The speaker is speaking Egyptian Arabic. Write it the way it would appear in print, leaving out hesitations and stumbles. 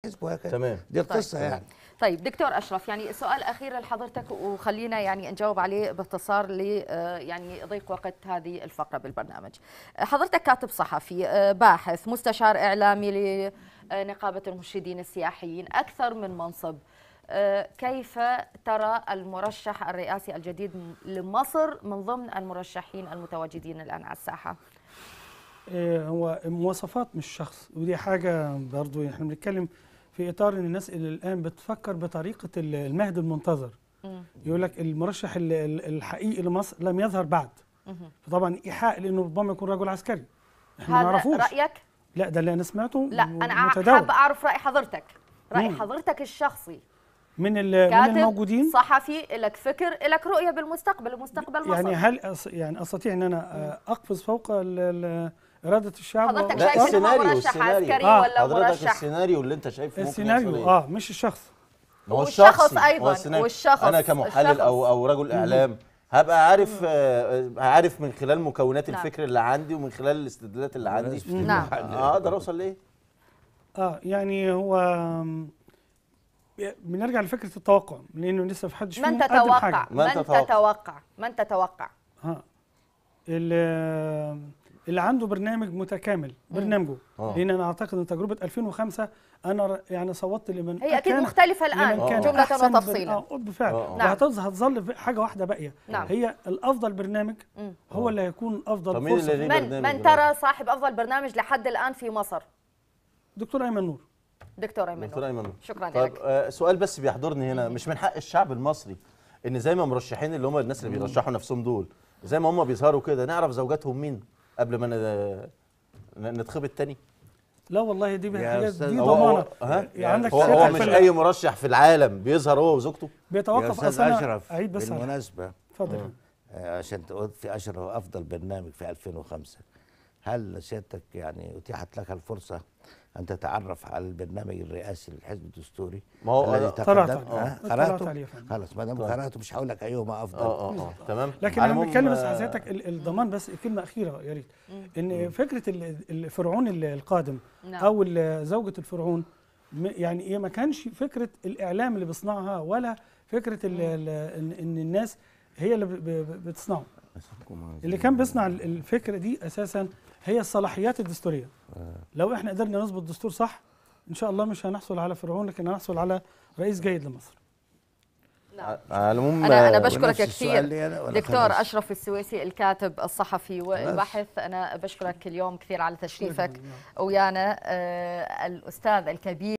الحزب وهكذا. تمام، دي القصة. طيب. يعني طيب دكتور اشرف، يعني سؤال اخير لحضرتك وخلينا يعني نجاوب عليه باختصار ل يعني ضيق وقت هذه الفقرة بالبرنامج. حضرتك كاتب صحفي، باحث، مستشار اعلامي لنقابه المرشدين السياحيين، اكثر من منصب. كيف ترى المرشح الرئاسي الجديد لمصر من ضمن المرشحين المتواجدين الان على الساحة؟ هو مواصفات مش شخص، ودي حاجة برضو احنا بنتكلم في اطار ان الناس اللي الان بتفكر بطريقة المهد المنتظر. يقول لك المرشح الحقيقي لمصر لم يظهر بعد. فطبعا ايحاء لانه ربما يكون رجل عسكري، احنا ما نعرفوش. رايك؟ لا ده اللي انا سمعته. لا انا حابة اعرف راي حضرتك، راي حضرتك الشخصي من الموجودين. صحفي، لك فكر، لك رؤية بالمستقبل، مستقبل مصر. يعني هل يعني استطيع ان انا اقفز فوق إرادة الشعب؟ حضرتك شايف إنه مرشح عسكري ولا مرشح؟ حضرتك السيناريو اللي أنت شايفه ممكن السيناريو يحصل إيه؟ مش الشخص. هو والشخص أيضا، والشخص. أنا كمحلل أو رجل إعلام هبقى عارف، عارف من خلال مكونات الفكر اللي عندي ومن خلال الاستدلالات اللي عندي. نعم. أقدر أوصل لإيه؟ يعني هو بنرجع لفكرة التوقع، لأنه لسه في حدش من تتوقع؟ من تتوقع؟ من تتوقع؟ اللي عنده برنامج متكامل، برنامجه. لان انا اعتقد ان تجربه 2005 انا يعني صوتت لمن هي اكيد مختلفة الان جملة وتفصيلا. بالفعل. وهتظل حاجة واحدة باقية. نعم. هي الافضل برنامج هو اللي هيكون افضل فرصة. من ترى صاحب افضل برنامج لحد الان في مصر؟ دكتور ايمن نور. دكتور ايمن نور، شكرا طيب لك. سؤال بس بيحضرني هنا، مش من حق الشعب المصري ان زي ما مرشحين اللي هم الناس اللي بيرشحوا نفسهم دول، زي ما هم بيظهروا كده، نعرف زوجاتهم مين قبل ما نتخبط تاني؟ لا والله دي حاجات دي ضمانه. عندك هو مش اي مرشح في العالم بيظهر هو وزوجته؟ بيتوقف اصلا. اعيد بس بالمناسبة، اتفضل. عشان تقول في اشرف افضل برنامج في 2005، هل سيادتك يعني اتيحت لك الفرصة ان تتعرف على البرنامج الرئاسي للحزب الدستوري؟ ما هو الذي قرأته. خلاص ما دام قرأته مش هقول لك ايهما افضل. تمام. لكن انا بتكلم بس حضرتك الضمان، بس كلمة اخيرة يا ريت، ان فكرة الفرعون القادم او زوجة الفرعون، يعني ايه، ما كانش فكرة الاعلام اللي بيصنعها ولا فكرة ان الناس هي اللي بتصنعه. اللي كان بيصنع الفكرة دي اساسا هي الصلاحيات الدستورية. لو احنا قدرنا نظبط الدستور صح ان شاء الله مش هنحصل على فرعون، لكن هنحصل على رئيس جيد لمصر. نعم. انا بشكرك كثير دكتور اشرف السويسي، الكاتب الصحفي والباحث. انا بشكرك اليوم كثير على تشريفك ويانا. الاستاذ الكبير